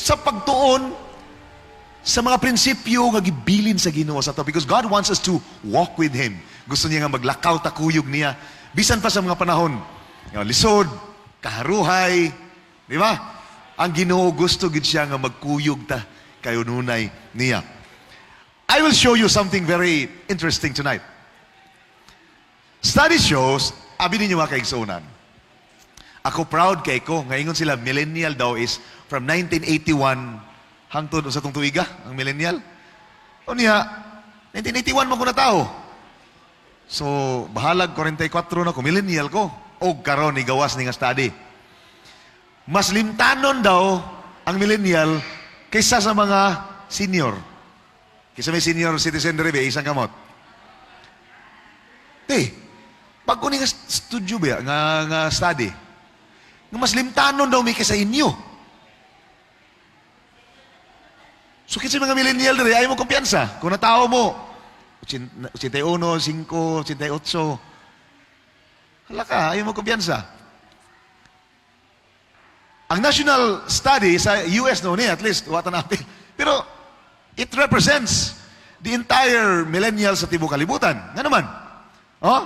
Sa pagtuon sa mga prinsipyo nga gibilin sa Ginoo sa ato because God wants us to walk with Him. Gusto niya nga maglakaw ta kuyog niya bisan pa sa mga panahon nga lisod, kaharuhay, di ba? Ang Ginoo gusto gid siya nga magkuyog ta kayununay niya. I will show you something very interesting tonight. Study shows, abi ninyo, mga kaigsuonan. Ako, proud kay ko. Ngayon sila, millennial daw is from 1981 hangtod sa tong tuiga, ang millennial. O niya, 1981 man ko na tao. So, bahalag 44 na ko, millennial ko. O karon ni gawas ni nga study. Mas limtanon daw ang millennial kaysa sa mga senior. Kaysa may senior citizen diri ba, isang kamot. Te, pag ni nga studio ba, nga study, nga mas limtanon daw mi kaysa inyo. So kinsa mga millennial diri, ayaw mo kumpiyansa. Kung natao mo, 81, 5, 88, hala ka, ayaw mo kumpiyansa. Ang national study sa US no ni, at least, wata natin. Pero it represents the entire millennial sa tibuok kalibutan. Nga naman. Oh?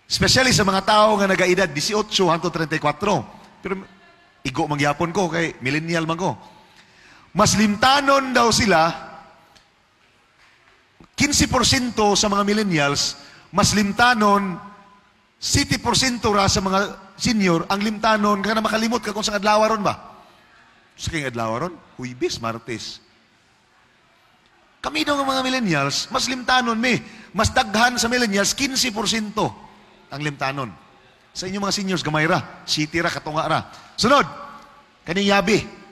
Especially sa mga tao nga nagaedad 18 hangtod 34. Pero igo mangyapon ko kay millennial man ko. Mas limtanon daw sila, 15% sa mga millennials, mas limtanon, 70% ra sa mga senior, ang limtanon, kaya na makalimot ka kung sa adlaw ron ba? Sa kayong adlaw ron? Huybis, Martes. Kami daw nga mga millennials, mas limtanon mi. Mas daghan sa millennials, 15% ang limtanon. Sa inyong mga seniors, gamay ra. City ra, katunga ra. Sunod, kaning yabi.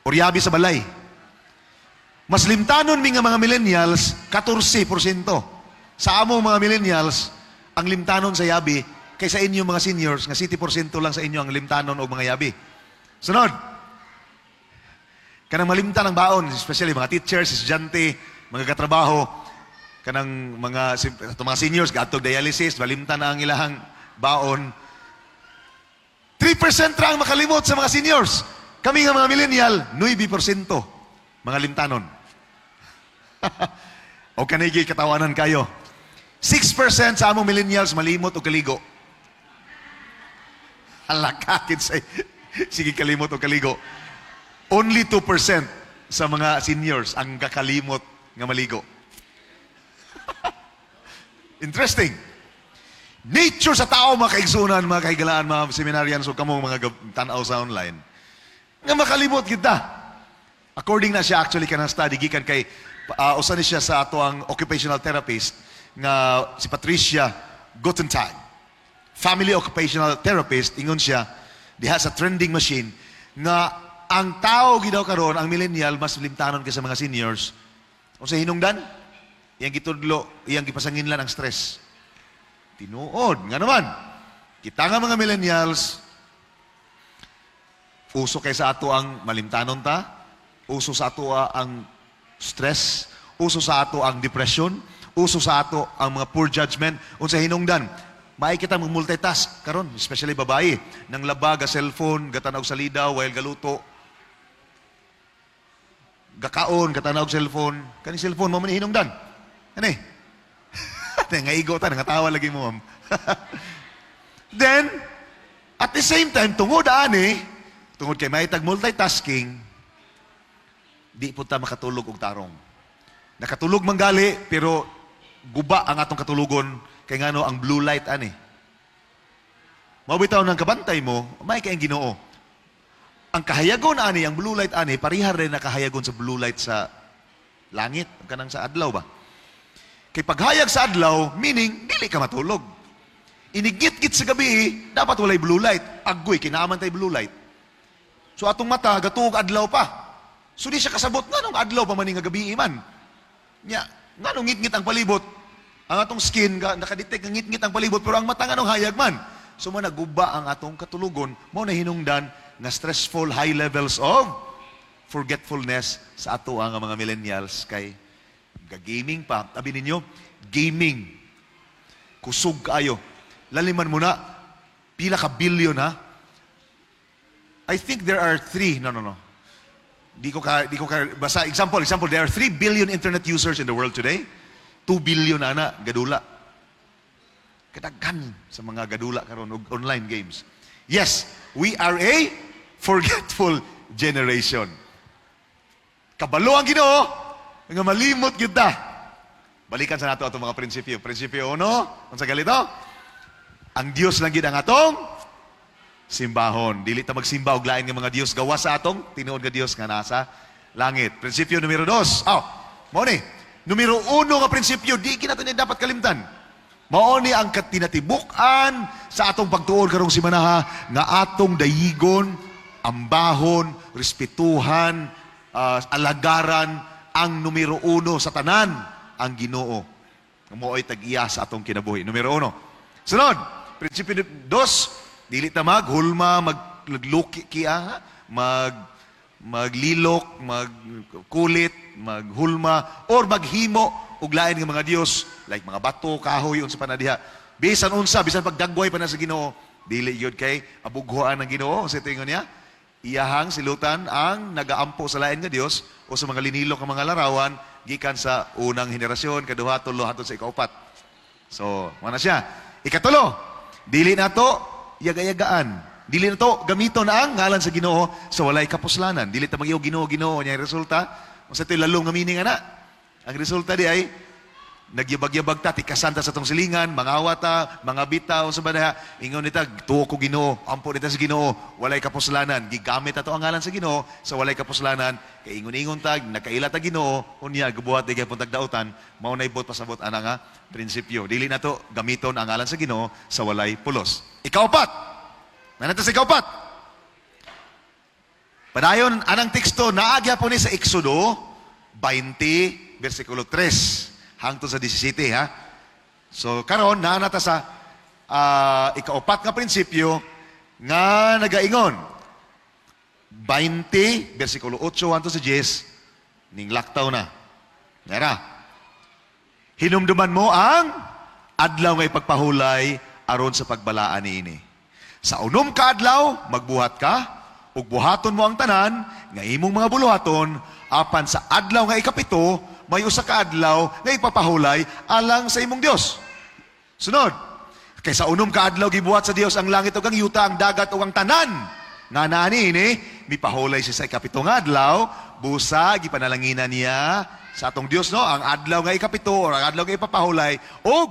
Or yabi sa balay. Mas limtanon mi nga mga millennials, 14%. Sa among mga millennials, ang limtanon sa yabi, kaysa inyong mga seniors, nga 70% lang sa inyo ang limtanon o mga yabi. Sunod, kanang malimtan ang baon, especially mga teachers, estudyante, mga katrabaho, kanang mga, ato mga seniors, gatog dialysis, malimtan na ang ilahang baon. 3% ra ang makalimot sa mga seniors. Kami nga mga millennial, 9% mga limtanon. O kanigi katawanan kayo. 6% sa among millennials malimot og kaligo. Halakakit sa sige kalimot og kaligo. Only 2% sa mga seniors ang kakalimot nga maligo. Interesting. Nature sa tao, mga kaigsunan, mga kahigalaan, mga seminarians, o kamong mga tanaw sa online, nga makalimot kita. According na siya actually kanang study gikan kay usa ni siya sa ato ang occupational therapist nga si Patricia Gutentag. Family occupational therapist, ingon siya diha sa trending machine nga ang tao gidaw karon, ang millennial, mas limtanon kaysa mga seniors. Unsa hinungdan? Iyang gitudlo, iyang gipasanginlan ang stress. Tinuod, nga naman. Kita nga mga millennials, uso kay sa ato ang malimtanon ta, uso sa ato ang stress, uso sa ato ang depression, uso sa ato ang mga poor judgment. Unsa hinungdan? Maay kita mag multitask karon, especially babae, nang laba ga cellphone, gatanaw sa lidaw while galuto. Gakaon, gatanaw og cellphone. Kani cellphone mo man hinungdan. Ani? Nga igo ta, nangatawa lagi mo, ma'am. Then, at the same time, tungod ani, tungod kay may tag multitasking, di po ta makatulog og tarong. Nakatulog man gali, pero guba ang atong katulugon kay ngano ang blue light ani. Mao bitaw ng kabantay mo, may kay ang Ginoo. Ang kahayagon ani, ang blue light ani, parihar rin nakahayagon sa blue light sa langit, kanang sa adlaw ba? Kay paghayag sa adlaw, meaning, dili ka matulog. Inigit-git sa gabi, dapat walay blue light. Agoy, kinaaman tay blue light. So atong mata, gatuog adlaw pa. So di siya kasabot nga nung adlaw pa man nga gabi man. Nya, nga nung ngit-ngit ang palibot. Ang atong skin, nakadetect nga ngit-ngit ang palibot, pero ang mata nga nung hayag man. So mo naguba ang atong katulugon, mo na hinungdan nga stressful high levels of forgetfulness sa ato ang mga millennials kay ga-gaming pa. Abi ninyo, gaming. Kusog kaayo. Laliman mo na, pila ka billion ha, I think there are three, no. Di ko ka, basta example, there are 3 billion internet users in the world today. 2 billion ana, gadula. Kadaghan sa mga gadula karon og online games. Yes, we are a forgetful generation. Kabalo ang Ginoo nga malimot gyud ta. Balikan sa nato atong mga prinsipyo. Prinsipyo uno, unsa galito? Ang Dios lang gyud ang atong simbahon. Dili ta magsimba og lain nga mga Dios gawas sa atong tinuod nga Dios nga nasa langit. Prinsipyo numero 2. Oh, mao ni. Numero 1 nga prinsipyo, di kinato ni dapat kalimtan. Mao ni ang katinatibuk-an sa atong pagtuon karong simanaha nga atong dayigon, ambahon, respetuhan, alagaran ang numero 1 sa tanan, ang Ginoo. Mao'y tag-iya sa atong kinabuhi. Numero 1. Sunod, prinsipyo 2, dili ta maghulma, magluki kiya, maglilok, magkulit, maghulma, or maghimo og lain nga mga Dios, like mga bato, kahoy, unsa pa na diha. Bisan unsa, bisan pagdagway pa na sa Ginoo, dili gyud kay abughuan ng Ginoo sa tingon niya. Iyahang silutan ang nagaampo sa lain nga Dios o sa mga linilok nga mga larawan gikan sa unang henerasyon, kaduha, tulo, hangtod sa ikaupat. So, mana siya. Ikatulo, dili nato yaga-yagaan. Dili nato gamiton ang ngalan sa Ginoo sa walay kapuslanan. Dili ta mag Ginoo, Ginoo nya resulta. Unsa to'y lalong nga meaning ana? Ang resulta di ay nagyabag-yabag ta, tikasan ta sa atong silingan, mangawa ta, mga bita, unsa ba diha, ingon nita, tuo ko Ginoo, ampo nita sa Ginoo, walay kapuslanan. Gigamit ato ang ngalan sa Ginoo sa walay kapuslanan, kay ingon-ingon ta, nakaila ta Ginoo, unya gubuhat di gyapon tagdautan, mao nay buot pasabot ana nga prinsipyo. Dili nato gamiton ang ngalan sa Ginoo sa walay pulos. Ikaupat. Naa na ta sa ikaupat. Padayon anang teksto naa gyapon ni sa Exodo 20 versikulo 3 hangtod sa 17, ha. So karon naa na ta sa ikaupat nga prinsipyo nga nagaingon 20 versikulo 8 hangtod sa 10 ning laktaw na. Nara. Hinumduman mo ang adlaw nga ipagpahulay aron sa pagbalaan niini. Sa 6 ka adlaw magbuhat ka ug buhaton mo ang tanan nga imong mga buluhaton, apan sa adlaw nga 7 may usa ka adlaw nga ipapahulay alang sa imong Dios. Sunod, kay sa 6 ka adlaw gibuhat sa Dios ang langit ug ang yuta, ang dagat ug ang tanan nga naa niini, mipahulay siya sa 7 nga adlaw, busa gipanalanginan niya sa atong Dios, no, ang adlaw nga 7 or ang adlaw nga ipapahulay ug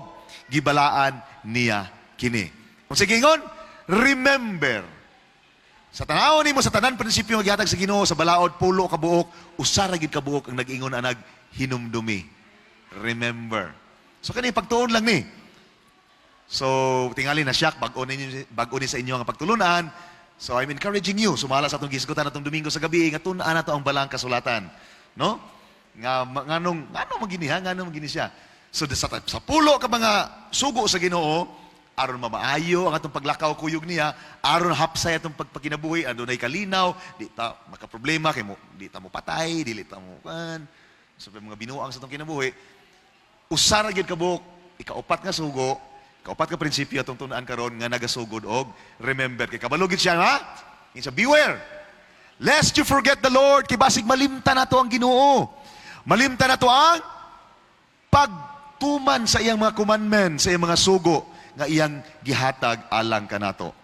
gibalaan niya kini. Kung sige ingon, remember. Sa tanaw nimo sa tanan prinsipyo nga gihatag sa Ginoo sa balaod, 10 ka buok, usa ra gyud ka buok ang nag-ingon anag hinumdumi. Remember. So kani pagtuon lang ni. So tingali na siya bag-o ninyo, bag-o ni sa inyo ang pagtulunan. So I'm encouraging you sumala sa atong gisgutan atong Domingo sa gabi nga tun-an nato ang balaang kasulatan, no? Nga nganong ngano magini ha, ngano magini siya. So sa 10 ka mga sugo sa Ginoo aron mamaayo ang atong paglakaw kuyog niya, aron hapsay atong pagpakinabuhi, adunay kalinaw, di ta makaproblema kay mo, di ta mo patay, dili ta mo kan. So mga binuang sa atong kinabuhi, usa ra gyud ka buok, ikaupat nga sugo, ikaupat nga prinsipyo atong tun-an karon nga nagasugod og remember, kay kabalo gid siya nga insa, "Beware lest you forget the Lord," kay basig malimtan nato ang Ginoo. Malimtan nato ang pagtuman sa iyang mga commandments, sa iyang mga sugo nga iyang gihatag alang kanato.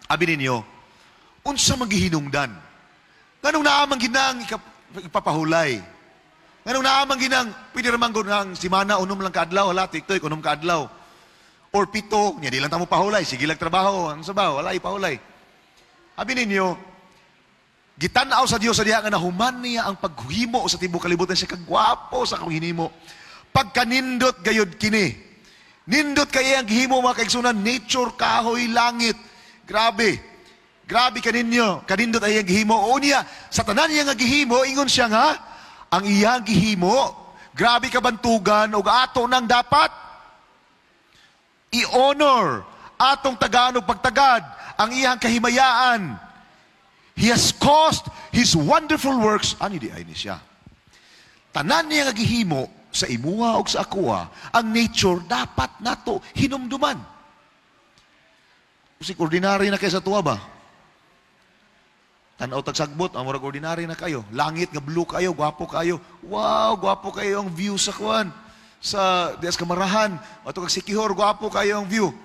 Abi ninyo, unsa man gihinungdan? Nganong naa man ginang ipapahulay? Nganong naa man ginang pwede ra man gud ang simana 6 lang kaadlaw, wala tiktoy 6 kaadlaw. Or 7, nya di lang ta mo pahulay, sige lang trabaho, ang sabaw, wala ipahulay. Abi ninyo, gitan-aw sa Dios sa diha nga nahuman niya ang paghimo sa tibuok kalibutan siya, "Kagwapo sa akong hinimo. Pagkanindot gayud kini." Nindot kay ang gihimo, mga kaigsunan, nature, kahoy, langit. Grabe. Grabe kaninyo. Kanindot ay ang gihimo. O niya, sa tanan niya nga gihimo, ingon siya nga, ang iyang gihimo, grabe kabantugan, ug ato nang dapat i-honor atong tagaan og pagtagad ang iyang kahimayaan. He has caused His wonderful works. Ani di ay ni siya. Tanan niya nga gihimo sa imuha og sa akoa, ang nature dapat nato hinumduman. Usik ordinary na kay sa tuwa ba? Tanaw tag sagbot, ang murag ordinary na kayo. Langit nga blue kayo, gwapo kayo. Wow, gwapo kayo ang view sa kuan. Sa Dias Kamarahan, ato kag Siquijor, gwapo kayo ang view.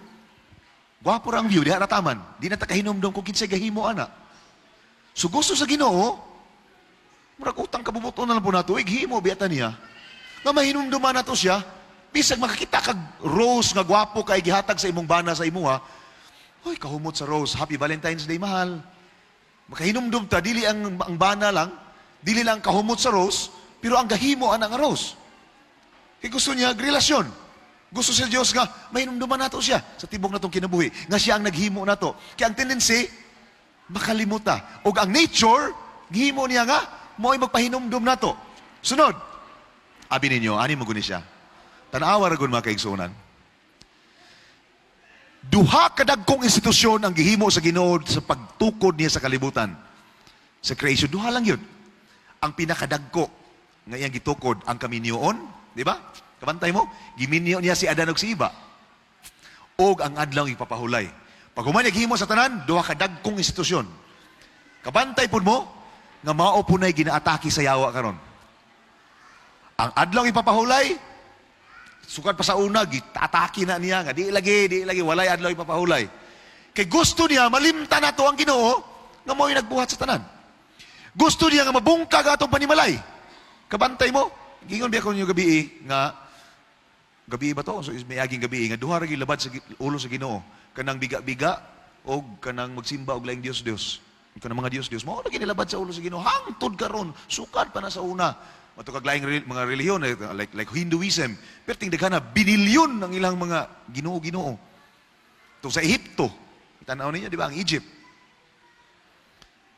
Gwapo ra ang view, diha ra taman. Di na ta kahinumdom kung kinsay gahimo ana. So gusto sa Ginoo, murag utang kabubuton na lang po nato, ighimo biyata niya. Nga mahinumduman nato siya, bisag makakita kag rose nga gwapo kay gihatag sa imong bana sa imuha. Hoy, kahumot sa rose. Happy Valentine's Day, mahal. Makahinumdum ta, dili ang bana lang, dili lang kahumot sa rose, pero ang gahimo ana nga rose. Kay gusto niya relasyon. Gusto sa Diyos nga mahinumduman nato siya sa tibok natong kinabuhi, nga siya ang naghimo nato. Kaya ang tendency, makalimuta. Og ang nature, gihimo niya nga, mo'y magpahinumdum nato. Sunod, abi ninyo, ani mo guni siya. Tanawa ra gud, mga kaigsuonan. Duha ka dagkong institusyon ang gihimo sa Ginoo sa pagtukod niya sa kalibutan. Sa creation, duha lang yun. Ang pinakadagko nga iyang gitukod ang kaminyoon, di ba? Kabantay mo, giminyo niya si Adan ug si Eva. Og ang adlaw ipapahulay. Pag human niya gihimo sa tanan, duha ka dagkong institusyon. Kabantay pud mo nga mao po na'y ginaatake sa yawa karon. Ang adlaw ipapahulay, sukad pa sa una, gitatake na niya nga di lagi, di lagi, walay adlaw ipapahulay. Kay gusto niya malimtan nato ang Ginoo nga mo'y nagbuhat sa tanan. Gusto niya nga mabungkag atong panimalay. Kabantay mo, gingon biya ko ninyo gabi nga gabi ba to? So may aging gabi nga duha ra gyud labad sa ulo sa Ginoo, kanang biga-biga og kanang magsimba og laing Dios-Dios. Kanang mga Dios-Dios mao ra ginilabad sa ulo sa Ginoo hangtod karon, sukad pa na sa una. Mato kag laing mga relihiyon eh, like Hinduism, perting daghana binilyon ang ilang mga Ginoo-Ginoo. To sa Ehipto, tanaw ninyo, di ba, ang Egypt.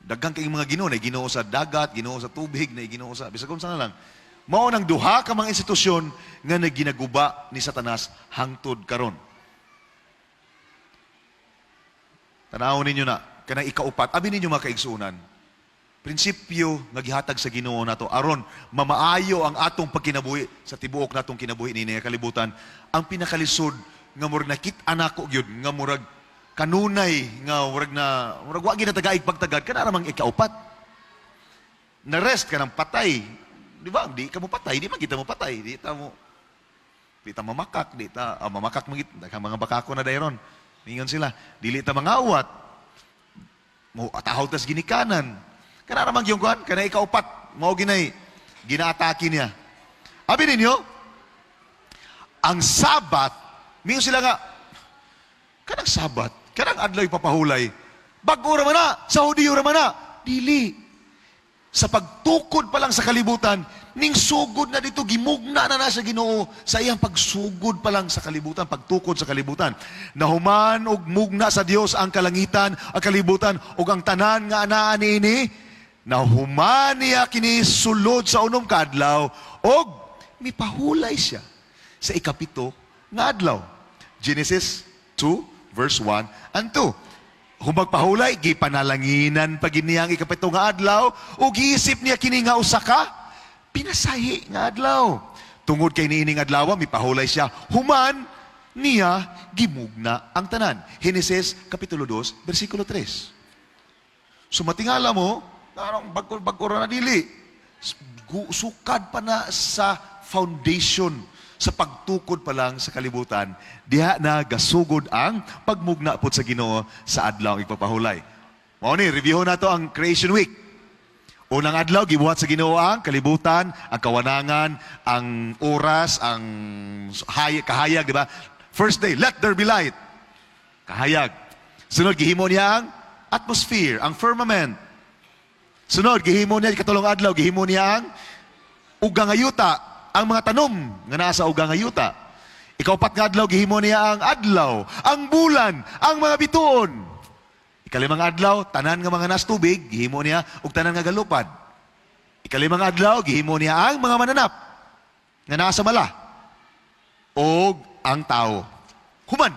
Daghan kay mga Ginoo, na Ginoo sa dagat, Ginoo sa tubig, na Ginoo sa bisag unsa na lang. Mao nang duha ka mga institusyon nga naginaguba ni Satanas hangtod karon. Tanaw ninyo na kanang ikaupat. Abi ninyo, mga kaigsuonan, prinsipyo nga gihatag sa Ginoo nato aron mamaayo ang atong pagkinabuhi sa tibuok natong kinabuhi niini nga kalibutan. Ang pinakalisod nga murag nakit-an nako gyud nga murag kanunay nga murag na murag wa gyud natagaig pagtagad kana ra mang ikaupat. Na rest ka ng patay, di ba? Di ka mo patay, di man kita mo patay, di ta mamakak, di ta mamakak man git, daghang mga bakako na dayron. Ningon sila, dili ta mangawat. Mo atahaw tas ginikanan. Kana ra man gyud kuan, kana ikaupat, mao ginay ginaatake niya. Abi ninyo, ang Sabat, mingon sila nga, kanang Sabat, kanang adlaw ipapahulay, bag-o ra man na, sa Hudiyo ra man na. Dili. Sa pagtukod pa lang sa kalibutan, ning sugod na dito, gimugna na na sa Ginoo sa iyang pagsugod pa lang sa kalibutan, pagtukod sa kalibutan. Nahuman og mugna sa Dios ang kalangitan, ang kalibutan, ug ang tanan nga anaa niini, nahuman niya kini sulod sa unom ka adlaw, og mipahulay siya sa ikapito nga adlaw. Genesis 2 verse 1 and 2. Humagpahulay, gipanalanginan pa gid niya ang ikapito nga adlaw, ug giisip niya kini nga usa ka pinasahi nga adlaw. Tungod kay niining adlaw, mipahulay siya. Human niya gimugna ang tanan. Genesis kapitulo 2, versikulo 3. So matingala mo, narong bag-o ra na, dili. Sukad pa na sa foundation, sa pagtukod pa lang sa kalibutan, diha na gasugod ang pagmugna pod sa Ginoo sa adlaw ipapahulay. Mao ni, review nato ang Creation Week. Unang adlaw, gibuhat sa Ginoo ang kalibutan, ang kawanangan, ang oras, ang kahayag, di ba? First day, "Let there be light." Kahayag. Sunod, gihimo niya ang atmosphere, ang firmament. Sunod, gihimo niya, ikatulong adlaw, gihimo niya ang uga nga yuta, ang mga tanom nga nasa uga nga yuta. Ikaupat nga adlaw, gihimo niya ang adlaw, ang bulan, ang mga bituon. Ikalimang adlaw, tanan nga mga nas tubig, gihimo niya, ug tanan nga galupad. Ikalimang adlaw, gihimo niya ang mga mananap nga nasa mala, og ang tao. Human.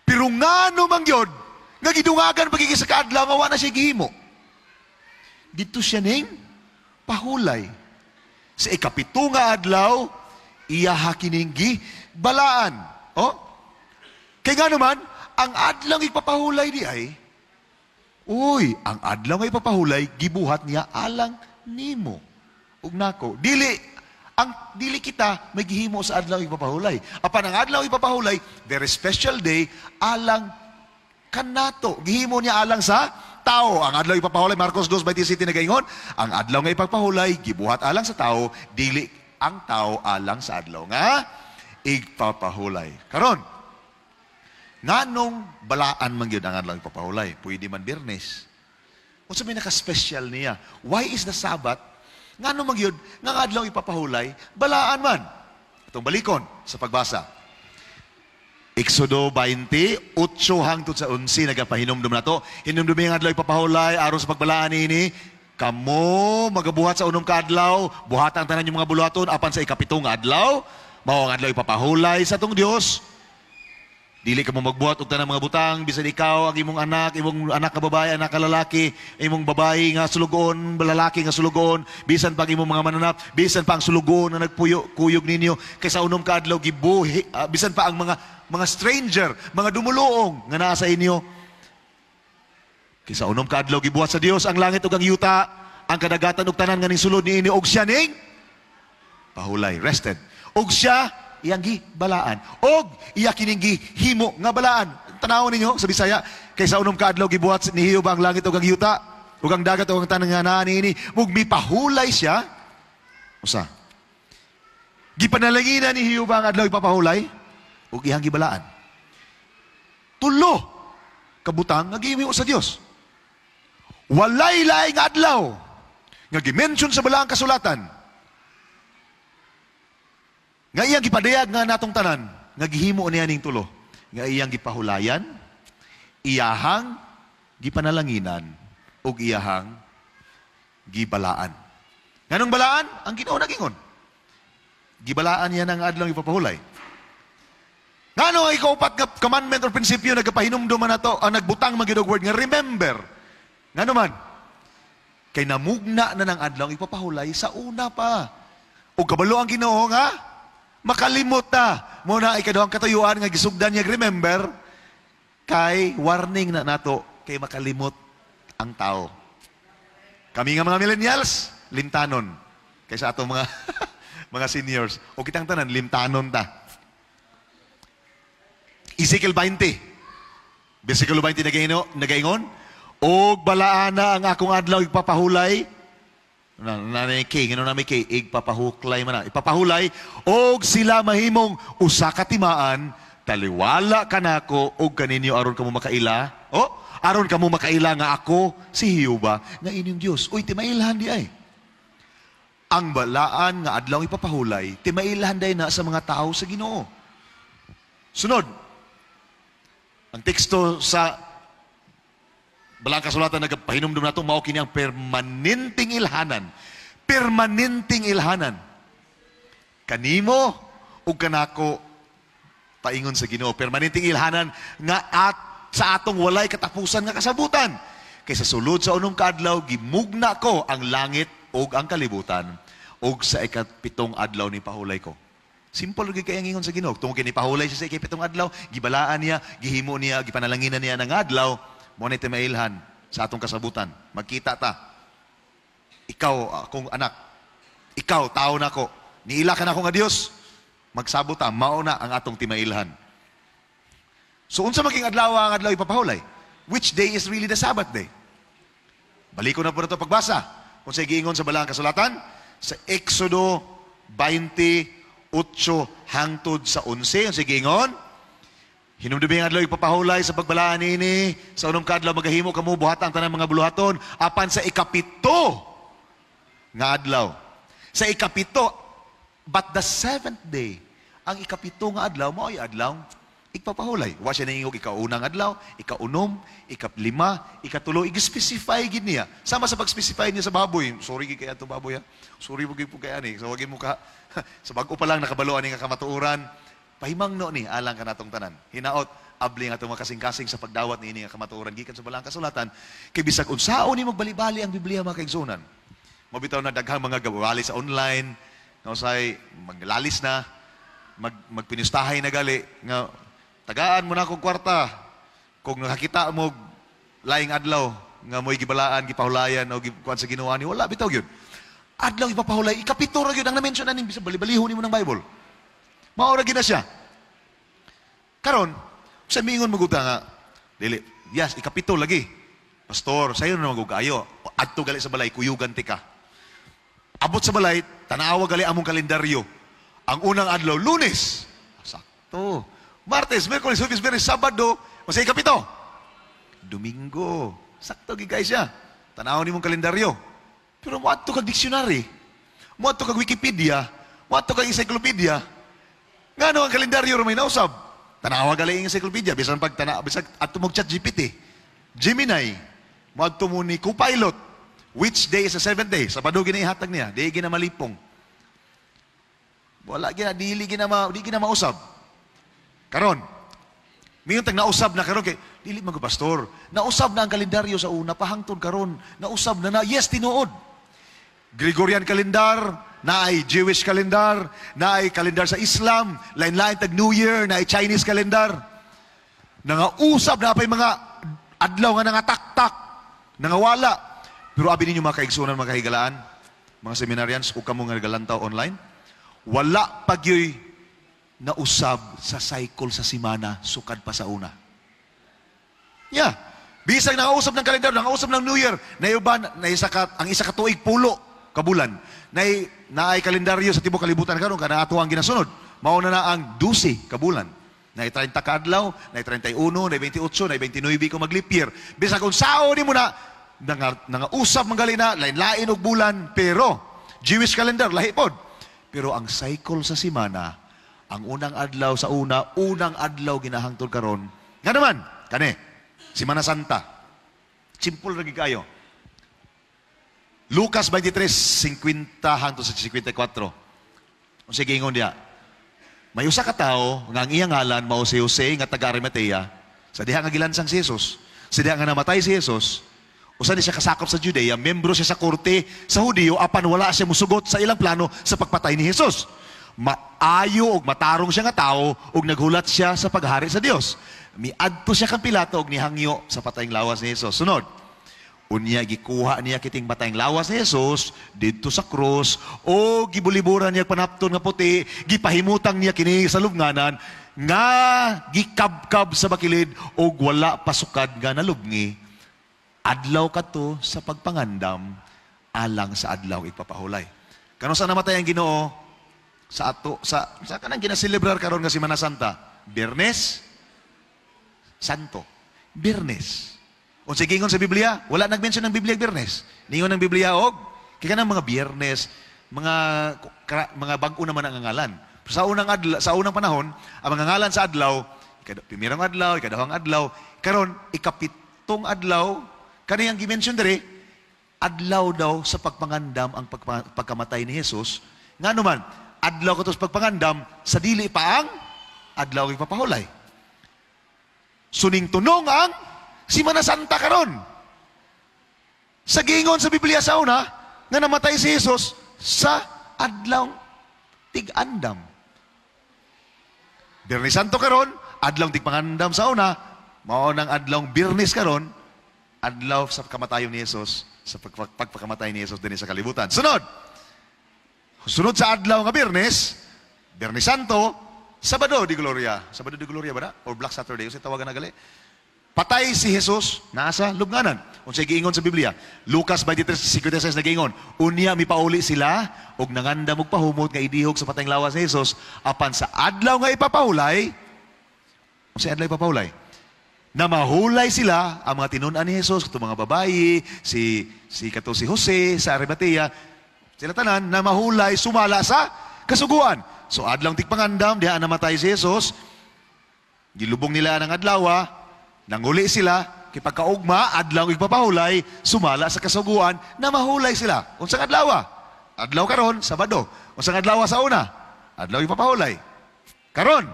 Pero ngano man gyud nga gidungagan pagigi sa kaadlaw nga wa na siya gihimo? Dito siya ning pahulay. Sa ikapito nga adlaw, iyaha kining balaan. Oh? Kay nga naman, ang adlaw ipapahulay di ay, Uy, ang adlaw nga ipapahulay, gibuhat niya alang nimo ug nako. Dili kita may gihimo sa adlaw ipapahulay. Apan ang adlaw ipapahulay, very special day alang kanato. Gihimo niya alang sa tao. Ang adlaw ipapahulay, Marcos 2:27 nagaingon, ang adlaw nga ipagpahulay, gibuhat alang sa tao, dili ang tao alang sa adlaw nga igpapahulay. Karon, nganong balaan man gyud ang adlaw ipapahulay? Pwede man Biyernes. Unsa may naka-special niya? Why is the Sabbath? Ngano man gyud nga ang adlaw ipapahulay, balaan man? Atong balikon sa pagbasa. Exodo 20, 8 hangtod sa 11, nagapahinumdum nato. Hinumdumi ang adlaw ipapahulay aron sa pagbalaan niini. Kamo magabuhat sa 6 ka adlaw, buhat ang tanan yung mga buluhaton apan sa 7 nga adlaw, mao ang adlaw ipapahulay sa atong Dios. Dili ka mo magbuhat og tanang mga butang bisan ikaw, ang imong anak nga babae, anak nga lalaki, imong babae nga sulugoon, lalaki nga sulugoon, bisan pa ang imong mga mananap, bisan pa ang sulugoon nga nagpuyo kuyog ninyo kay sa 6 ka adlaw gibuhi, bisan pa ang mga stranger, mga dumuluong nga naa sa inyo. Kay sa 6 ka adlaw gibuhat sa Dios ang langit ug ang yuta, ang kadagatan ug tanan nga ning sulod niini, og siya ning pahulay, rested. Og siya iyang gibalaan. Og iya kining gihimo nga balaan. Tanawon ninyo sa Bisaya, kay sa 6 ka adlaw gibuhat ni Jehova ang langit ug ang yuta, ug ang dagat ug ang tanan nga naa niini, ug mipahulay siya. Usa. Gipanalanginan ni Jehova ang adlaw ipapahulay ug iyang gibalaan. Tulo kabutang nga gihimo sa Dios. Walay laing adlaw nga gi-mention sa Balaang Kasulatan nga iyang gipadayag nga natong tanan nga gihimo niya ning tulo, nga iyang gipahulayan, iyahang gipanalanginan, ug iyahang gibalaan. Nganong balaan? Ang Ginoo nagingon. Gibalaan niya ng adlaw ipapahulay. Ngano ang ikaupat nga commandment or prinsipyo nagapahinumdum man nato, ang nagbutang man gyud og word nga "remember"? Ngano man? Kay namugna na ng adlaw ipapahulay sa una pa. Ug kabalo ang Ginoo nga makalimot ta. Mao na ikaduhang katuyuan nga gisugdan niya "remember" kay warning na nato kay makalimot ang tao. Kami nga mga millennials, limtanon. Kaysa atong mga seniors. O kitang tanan, limtanon ta. Ezekiel 20. Versikulo 20 nagaingon, "Og balaana ang akong adlaw igpapahulay." Na na K, ngano na may K, igpapahuklay man na. Ipapahulay, og sila mahimong usa ka timaan, taliwala kanako og kaninyo aron kamo makaila. Oh, aron kamo makaila nga ako si Jehova nga inyong Dios. Uy, timailhan di ay. Ang balaan nga adlaw ipapahulay, timailhan day na sa mga tao sa Ginoo. Sunod, ang teksto sa Balaang Kasulatan nagapahinumdum nato, mao kini ang permanenteng ilhanan. Permanenteng ilhanan. Kanimo ug kanako paingon sa Ginoo. Permanenteng ilhanan nga at sa atong walay katapusan nga kasabutan. Kay sa sulod sa 6 ka adlaw gimugna ko ang langit ug ang kalibutan, ug sa 7 adlaw ni pahulay ko. Simple gyud kay ang ingon sa Ginoo. Tungod kay nipahulay siya sa 7 adlaw, gibalaan niya, gihimo niya, gipanalanginan niya ng adlaw, mao ni timailhan sa atong kasabutan. Magkita ta. Ikaw, akong anak. Ikaw, tao nako. Niila ka nako nga Dios. Magsabot ta, mao na ang atong timailhan. So unsa maging adlaw ang adlaw ipapahulay? Which day is really the Sabbath day? Baliko na po na ito pagbasa. Kung sa giingon sa Balaang Kasulatan, sa Exodo 28 hangtod sa 11, ang giingon, "Hinumdumi ang adlaw ipapahulay sa pagbalaan niini, sa 6 ka adlaw magahimo kamo buhat ang tanang mga buluhaton, apan sa 7 nga adlaw." Sa 7, but the seventh day, ang 7 nga adlaw, mao ay adlaw igpapahulay. Wa siya naingog 1 nga adlaw, 6, 5, 3, i-specify gid niya. Sama sa pag-specify niya sa baboy. Sorry gid kay ato baboy ha. Sorry mo gid po kay ani. So wag mo ka sa bag-o pa lang nakabalo ani nga kamatuoran. Pahimangno ni alang kanatong tanan. Hinaot abli nga atong mga kasing-kasing sa pagdawat niini nga kamatuoran gikan sa Balaang Kasulatan kay bisag unsaon ni magbalibali ang Biblia, mga kaigsuonan. Mabitaw na daghang mga gawali sa online, nga usay maglalis na, magpinistahay na gali nga tagaan mo na akong kwarta kung nakakita mo laing adlaw. nga mo'y gibalaan, gipahulayan o gikuan sa Ginoo ani, wala bitaw gyud. Adlaw ipapahulay, ikapito ra gyud ang na-mention aning bisag bali-balihon nimo ng Bible. Mao ra gyud na siya. Karon, sa miingon mo nga, dili, yes, ikapito lagi. Pastor, sayo na naman kaayo. Adto gali sa balay, kuyugan ti ka. Abot sa balay, tanawa gali among kalendaryo. Ang unang adlaw, Lunes. Sakto. Martes, Miyerkules, Huwebes, Biyernes, Sabado, unsay ikapito? Domingo. Sakto gyud kay siya. Tanaw nimong kalendaryo. Pero moadto kag dictionary. Moadto kag Wikipedia. Moadto kag encyclopedia. Ngano ang kalendaryo ra may nausab? Tanawa gali ang encyclopedia bisan pag tana bisag adto mo ChatGPT. Gemini, moadto mo ni Copilot. Which day is the seventh day? Sabado gina ihatag niya, di gina malipong. Wala gina dili gina ma, di gina mausab. Karon, mingon tag nausab na karon kay dili man ko, pastor. Nausab na ang kalendaryo sa una pahangtod karon. Nausab na na. Yes, tinuod. Gregorian calendar, naay Jewish calendar, naay calendar sa Islam, lain-lain tag New Year, naay Chinese calendar. Nangausab na pa'y mga adlaw nga nangataktak, nangawala. Pero abi ninyo, mga kaigsunan, mga kahigalaan, mga seminarians, ug kamo nga nagalantaw online, wala pa gyoy nausab sa cycle sa simana sukad pa sa una. Yeah. Bisag nangausab ng kalendar, nangausab ng New Year, nayuban, na isa ka, ang isa ka tuig 10 ka bulan. Nay naay kalendaryo sa tibuok kalibutan karon kana ato ang ginasunod. Mao na na ang 12 ka bulan. Naay 30 ka adlaw, naay 31, naay 28, naay 29 kung mag-leap year. Bisag kung sao ni mo na nangausab man gali na lain-lain og bulan, pero Jewish calendar lahi pod. Pero ang cycle sa simana, ang unang adlaw sa una, unang adlaw ginahangtod karon. Nga naman, kani, Simana Santa. Simple ra gyud kayo. Lucas 23:50 hangtod sa 54. Unsa giingon diya? May usa ka tawo nga ang iyang ngalan mao si Jose nga taga Arimatea. Sa diha nga gilansang si Jesus, sa diha nga namatay si Jesus, usa ni siya kasakop sa Judea, membro siya sa korte sa Hudiyo apan wala siya musugot sa ilang plano sa pagpatay ni Jesus. Maayo og matarong siya nga tawo ug naghulat siya sa paghari sa Dios. Miadto siya kang Pilato og nihangyo sa patayng lawas ni Jesus. Sunod. Unya gikuha niya kiting patayng lawas ni Jesus didto sa krus o gibuliburan niya panapton nga puti, gipahimutang niya kini sa lubnganan nga gikabkab sa bakilid og wala pasukad nga nalubngi. Adlaw kadto sa pagpangandam alang sa adlaw ipapahulay. Kanus-a namatay ang Ginoo? Sa ato sa kanang ginaselebrar karon nga Semana Santa, Biyernes Santo. Biyernes. Unsa giingon sa Biblia? Wala nag-mention ng Biblia Biyernes. Ningon ng Biblia og kay kanang mga Biyernes, mga bag-o naman ang ngalan. Sa unang panahon, ang mga ngalan sa adlaw, primerong adlaw, ikaduhang adlaw, karon ikapitong adlaw, kani ang gi-mention diri, adlaw daw sa pagpangandam ang pagkamatay ni Jesus. Nga naman, adlaw kato sa pagpangandam, sa dili pa ang adlaw ipapahulay. Suning tunong ang Simana Santa karon. Sa giingon sa Biblia sa una, nga namatay si Jesus sa adlaw tig-andam. Biyernes Santo karon, adlaw tigpangandam sa una, mao nang adlaw Biyernes karon, adlaw sa kamatayon ni Jesus, sa pagpakamatay ni Jesus dinhi sa kalibutan. Sunod. Sunod sa adlaw nga Biyernes, Biyernes Santo, Sabado de Gloria. Sabado de Gloria ba na? Or Black Saturday? Unsay tawagan na gali? Patay si Jesus, nasa lubnganan. Unsay giingon sa Biblia? Lucas 23:56 nagiingon, unya mipauli sila og nangandam og pahumot nga idihog sa patayng lawas ni Jesus apan sa adlaw nga ipapahulay. Unsay adlaw ipapahulay? Na mahulay sila ang mga tinun-an ni Jesus, katong mga babayi, si kato si Jose sa Arimatea, sila tanan na mahulay sumala sa kasuguan. So adlaw tigpangandam diha namatay si Jesus, gilubong nila ang adlawa, nanguli sila, kay pagkaugma, adlaw igpapahulay, sumala sa kasuguan, na mahulay sila. Unsang adlawa? Adlaw karon, Sabado. Unsang adlawa sa una? Adlaw ipapahulay. Karon,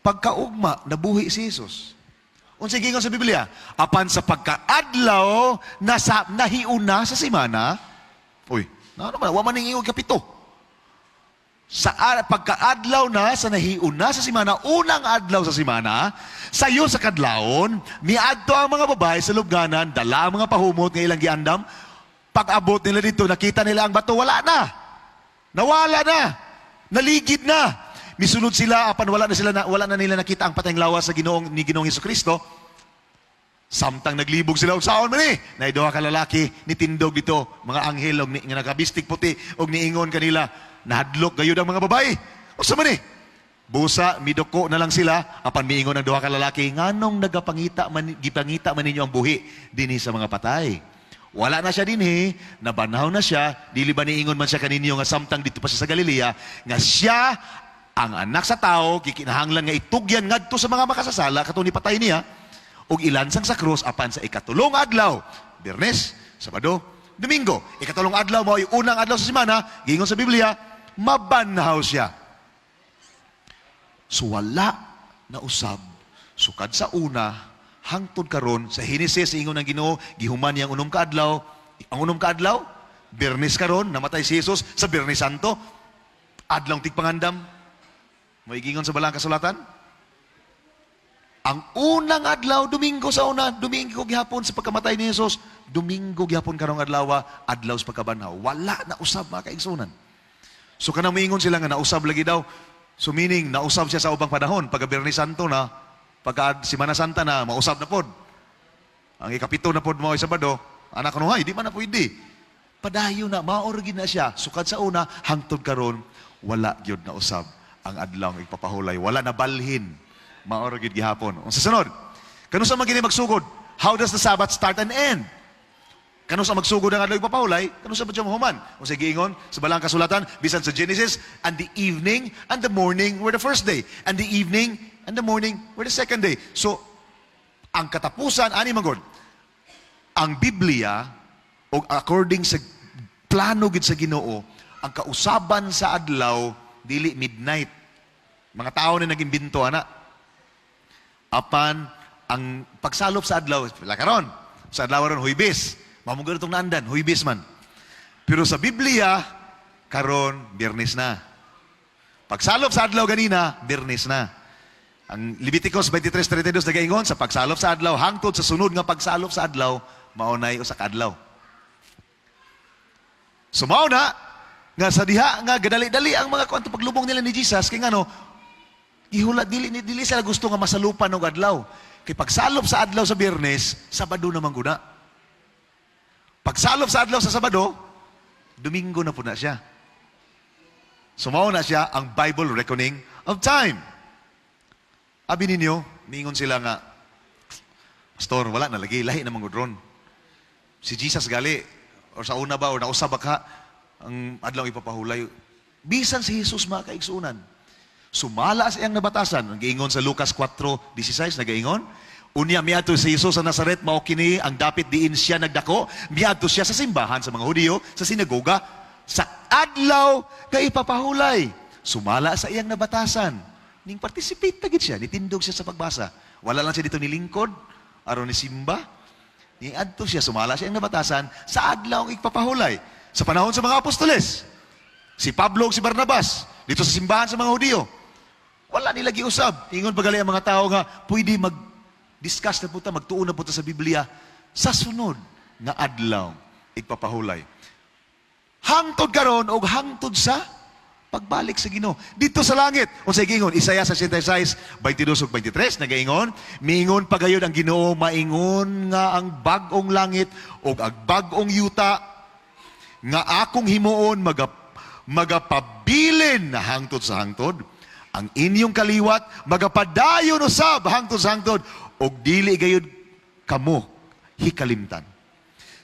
pagkaugma, nabuhi si Jesus. Unsay giingon sa Biblia? Apan sa pagkaadlaw, nasa nahiuna sa simana, uy, na naman, wa man ning ingon kapito. Sa pagkaadlaw na sa nahiuna sa simana, unang adlaw sa simana, sayo sa kadlawon, miadto ang mga babae sa lubnganan, dala ang mga pahumot nga ilang giandam. Pag-abot nila dito, nakita nila ang bato, wala na. Nawala na. Naligid na. Misulod sila apan wala na nila nakita ang patayng lawas sa Ginoong ni Ginoong Kristo. Samtang naglibog sila og unsaon man ni, naay duha ka lalaki nitindog dito, mga anghel og ni, nga nakabistig puti og niingon kanila, "Nahadlok gayud ang mga babae. Unsa man ni?" Busa miduko na lang sila apan miingon ang duha ka lalaki, "Nganong nagapangita man gipangita man ninyo ang buhi dinhi sa mga patay? Wala na siya dinhi, nabanhaw na siya. Dili ba niingon man siya kaninyo nga samtang dito pa siya sa Galilea nga siya ang Anak sa Tao gikinahanglan nga itugyan ngadto sa mga makasasala katong nipatay niya ug ilansang sa krus, apan sa ikatulong adlaw," Biyernes, Sabado, Domingo. Ikatulong adlaw mao unang adlaw sa semana, giingon sa Biblia, mabanhaw siya. So wala na usab sukad sa una hangtod karon. Sa Henesis, ingon ng Ginoo, gihuman niya ang unom ka adlaw. Ang unom ka adlaw, Biyernes karon, namatay si Jesus sa Biyernes Santo, Adlawng Tigpangandam. May giingon sa Balaang Kasulatan. Ang unang adlaw, Domingo sa una, Domingo gihapon sa pagkamatay ni Jesus, Domingo gihapon karong adlaw, adlaw sa pagkabanhaw. Wala na usab, mga kaigsunan. So kanang moingon sila nga nausab lagi daw. So meaning, nausab siya sa ubang panahon. Pagka Biyernes Santo na, pagka Simana Santa na, mausab na pod. Ang ikapito na pod mao Sabado, anak ko, di man na pwede. Padayon na, mao ra na siya. Sukad sa una, hangtod karon, wala gyud na usab ang adlaw igpapahulay. Wala na balhin. Mao ra gyud gihapon. Ang sunod, kanus-a man gini magsugod? How does the Sabbath start and end? Kanus-a magsugod ang adlaw igpapahulay? Kanus-a ba siya mahuman? Unsay giingon sa Balaang Kasulatan, bisan sa Genesis, "And the evening and the morning were the first day. And the evening and the morning were the second day." So, ang katapusan, ani magod, ang Biblia, o according sa plano gid sa Ginoo, ang kausaban sa adlaw, dili midnight. Mga tao na nag-imbento ana. Apan ang pagsalop sa adlaw, pila karon? Sa adlaw ron, Huybes. Mao man itong naandan, Huybes man. Pero sa Biblia, karon Biyernes na. Pagsalop sa adlaw ganina, Biyernes na. Ang Leviticus 23:32 nagaingon sa pagsalop sa adlaw hangtod sa sunod nga pagsalop sa adlaw, mao nay usa ka adlaw. So mao na nga sa diha nga gadali-dali ang mga kwanto paglubong nila ni Jesus, kay ngano gihula, dili ni dili sila gusto nga masalupan og adlaw. Kay pagsalop sa adlaw sa Biyernes, Sabado naman guna. Pagsalop sa adlaw sa Sabado, Domingo na po na siya. So mao na siya ang Bible reckoning of time. Abi ninyo, niingon sila nga, "Pastor, wala na lagi, lahi na man gud ron. Si Jesus gali, or sa una ba, or nausab ba ka, ang adlaw ipapahulay?" Bisan si Jesus, mga kaigsunan, sumala sa iyang nabatasan. Ang giingon sa Lucas 4:16, nagaingon, "Unya miadto si Jesus sa Nazaret, mao kini ang dapit diin siya nagdako. Miadto siya sa simbahan sa mga Hudiyo, sa sinagoga, sa adlaw nga ipapahulay. Sumala sa iyang nabatasan." Ning participate na gid siya, nitindog siya sa pagbasa. Wala lang siya dito nilingkod, aron ni simba. Ni adto siya, sumala siya ang nabatasan sa adlaw ang ipapahulay. Sa panahon sa mga apostoles, si Pablo ug si Barnabas, dito sa simbahan sa mga Hudiyo, wala nila giusab. Ingon pa gali ang mga tao nga, pwede mag-discuss na puta, magtuon na puta sa Biblia sa sunod nga adlaw igpapahulay. Hangtod karon og hangtod sa pagbalik sa Ginoo dito sa langit. Unsay giingon? Isaiah 66, 22 ug 23, nagaingon, "Miingon pagayon ang Ginoo, maingon nga ang bag-ong langit ug ang bag-ong yuta nga akong himuon magapabilin na hangtod sa hangtod. Ang inyong kaliwat magapadayon usab hangtod sa hangtod ug dili gayud kamo hikalimtan.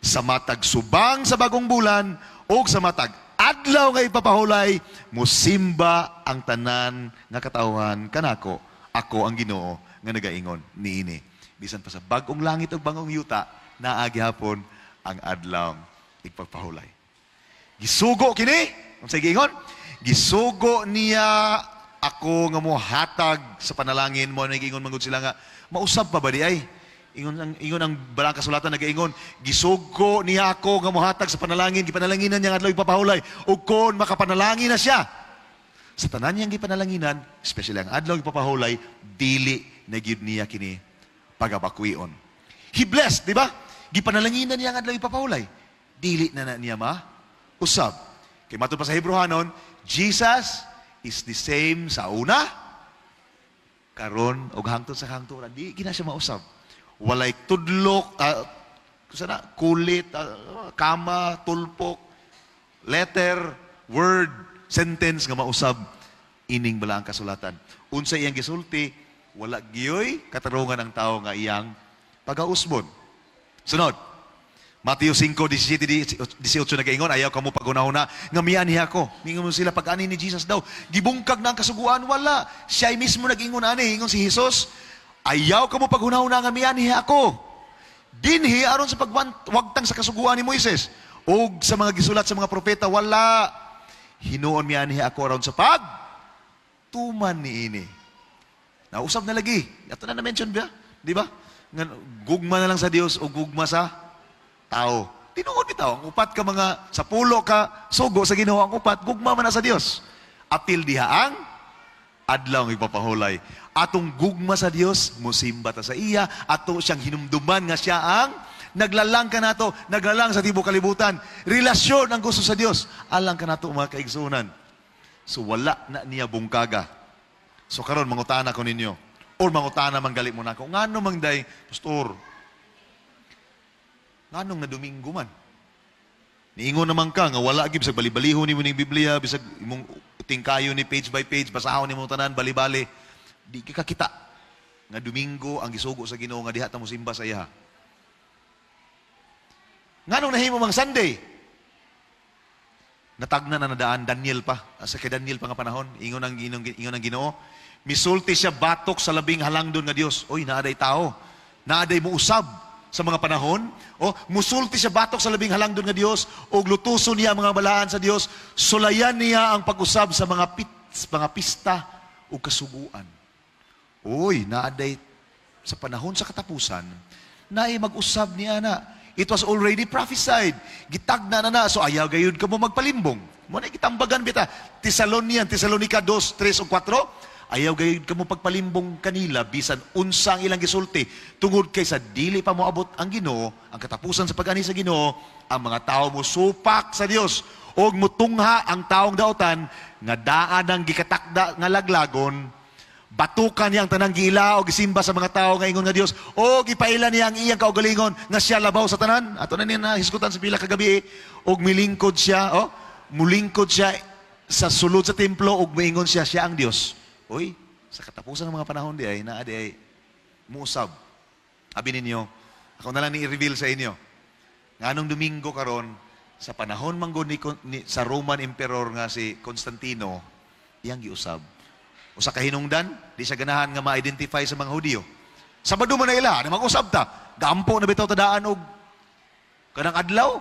Sa matag subang sa bagong bulan ug sa matag adlaw nga ipapahulay, musimba ang tanan nga katawhan kanako. Ako ang Ginoo nga nagaingon niini." Bisan pa sa bag-ong langit ug bag-ong yuta, naa gihapon ang adlaw igpapahulay. Gisugo kini, unsay giingon? "Gisugo niya ako nga mohatag sa panalangin." Mo na giingon man gud sila nga mausab pa ba di ay? Ingon ang Balaang Kasulatan, nagaingon, "Gisugo niya ako nga mohatag sa panalangin, gipanalanginan niya ang adlaw ipapahulay. Ug kon makapanalangin na siya, Sa tanan niyang gipanalanginan, especially ang adlaw ipapahulay, dili na gyud niya kini pagabakwion. He blessed, di ba? Gipanalanginan niya ang adlaw ipapahulay. Dili na na niya ma usab. Kay matud pa sa Hebreohanon, Jesus is the same sa una, karon og hangtod sa kahangturan. Di gina siya mausab. Walay tudlok, kusa na, kulit, kama, tulpok, letter, word, sentence nga mausab ining balaang kasulatan. Unsa iyang gisulti, wala giyoy katarungan ang tao nga iyang pagausbon. Sunod, Mateo 5:17, 18 nagaingon, "Ayaw kamo paghunahuna nga mianhi ako." Mingon mo sila pag-ani ni Jesus daw. Gibungkag na ang kasuguan, wala. Siya mismo nag-ingon ani, ingon si Jesus, "Ayaw kamo paghunahuna nga mianhi ako dinhi aron sa pagwagtang sa kasuguan ni Moises o sa mga gisulat sa mga propeta, wala. Hinuon mianhi ako aron sa pag tuman niini." Nausab na lagi. Ato na na-mention ba? Di ba? Nga, gugma na lang sa Dios o gugma sa tao. Tinuod bitaw, ang upat ka mga, sa pulo ka, sugo sa Ginoo, ang upat, gugma man na sa Dios. Apil diha ang adlaw ng ipapahulay. Atong gugma sa Dios, musimba ta sa iya, ato siyang hinumduman nga siya ang naglalang kanato, naglalang sa tibuok kalibutan. Relasyon ang gusto sa Dios. Alang kanato, mga kaigsuonan. So wala na niya bungkaga. So karon mangutana ko ninyo or mangutana man gali mo nako. Ngano mang day, pastor? Nganong na Domingo man? Niingon naman ka nga wala gib sa balibaliho nimo ning Biblia, bisag imong tingkayo ni page by page, basahon nimo tanan bali-bali. Di ka kakita nga Domingo ang gisugo sa Ginoo nga diha ta mosimba sa iya. Nganong nahimo mang Sunday? Natagna na nadaan Daniel pa. Sa kay Daniel pa nga panahon, ingon ang Ginoo. Misulti siya batok sa labing halangdon nga Dios. Oy, naa day tao. Naa day muusab sa mga panahon. O, musulti siya batok sa labing halangdon nga Dios og lutuson niya ang mga balaan sa Dios. Sulayan niya ang pag-usab sa mga pista ug kasuguan. Uy, naa day sa panahon sa katapusan, naay mag-usab niya na. It was already prophesied. Gitagna na na. So ayaw gayud ka mo magpalimbong. Mo na gitambagan bita. Thessalonian, Thessalonica 2, 3 ug 4. Ayaw gayud ka mo pagpalimbong kanila bisan unsa ang ilang gisulti tungod kay sa dili pa moabot ang Ginoo, ang katapusan sa pag-ani sa Ginoo, ang mga tao mo supak sa Dios og mutungha ang taong daotan nga daan ang gikatakda nga laglagon. Batukan niya ang tanang giila o gisimba sa mga tao nga ingon nga Dios o gipaila niya ang iyang kaugalingon nga siya labaw sa tanan. Ato na niya nahisgutan sa pila kagabi og milingkod siya, oh, mulingkod siya sa sulod sa templo ug moingon siya siya ang Dios. Uy, sa katapusan ng mga panahon di ay naa di ay muusab. Abi ninyo, ako na lang ni i-reveal sa inyo. Nganong Domingo karon? Sa panahon manggod ni sa Roman Emperor nga si Constantino, iyang giusab. Usa ka hinungdan, di siya ganahan nga ma-identify sa mga Hudiyo. Sabado man na ila, na mag-usab ta. Gampo na bitaw tadaan og kanang adlaw.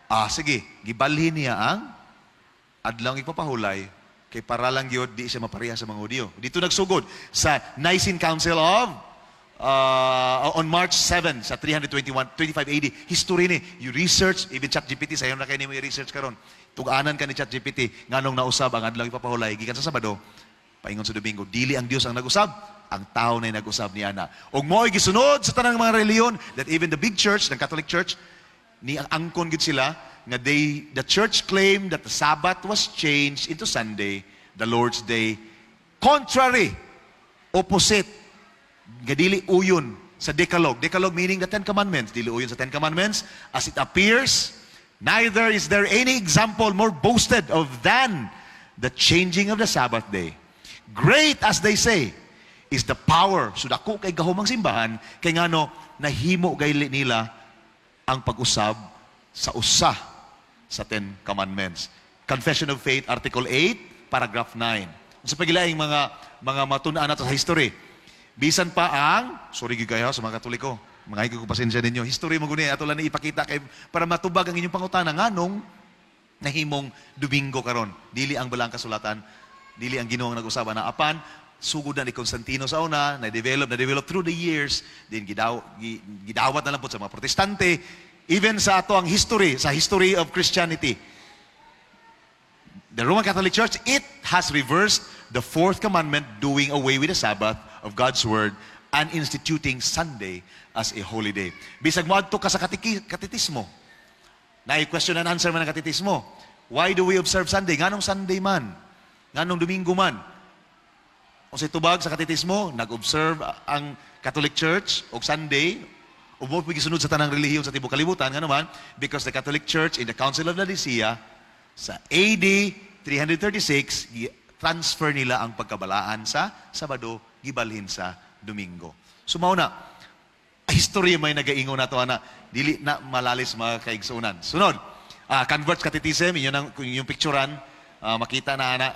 Ah, sige, gibalhin niya ang adlaw ipapahulay kay para lang gyud di siya mapareha sa mga Hudiyo. Dito nagsugod sa Nicene Council of on March 7 sa 321 25 AD. History ni. You research, even ChatGPT, sayo na kay nimo i-research karon. Tug-anan ka ni ChatGPT nganong nausab ang adlaw ipapahulay gikan sa Sabado paingon sa Domingo. Dili ang Dios ang nag-usab, ang tao na nag-usab niya na. Og mo'y gisunod sa tanang mga relihiyon that even the big church, the Catholic Church, ni ang angkon gid sila nga the church claimed that the Sabbath was changed into Sunday, the Lord's Day, contrary, opposite, nga dili uyon sa Decalogue. Decalogue meaning the Ten Commandments. Dili uyon sa Ten Commandments. As it appears, neither is there any example more boasted of than the changing of the Sabbath day. Great, as they say, is the power. So dako kay gahom ang simbahan, kay ngano nahimo gali nila ang pag-usab sa usa sa Ten Commandments. Confession of Faith, Article 8, Paragraph 9. Sa pagilaing mga matun-an nato sa history. Bisan pa ang, sorry gyud kayo sa mga Katoliko, mga ko pasensya ninyo. History mo guni, ato lang ni ipakita kay para matubag ang inyong pangutana nganong nahimong Domingo karon. Dili ang balang kasulatan, dili ang Ginoo ang nag-usab na apan sugod na ni Constantino sa una, na-develop through the years, then gidawat na lang po sa mga Protestante, even sa ato ang history, sa history of Christianity. The Roman Catholic Church, it has reversed the fourth commandment, doing away with the Sabbath of God's Word and instituting Sunday as a holy day. Bisag moadto ka sa katetismo, na question and answer man ang katetismo. Why do we observe Sunday? Nganong Sunday man? Nganong Domingo man? Unsay tubag sa katetismo, nag-observe ang Catholic Church og Sunday, ug mao gisunod sa tanang relihiyon sa tibuok kalibutan. Ngano man? Because the Catholic Church in the Council of Laodicea sa AD 336, transfer nila ang pagkabalaan sa Sabado, gibalhin sa Domingo. So mao na, history may nagaingon nato ana, dili na malalis, mga kaigsunan. Sunod, Converts Catechism, inyo nang kung inyong picturean, makita na ana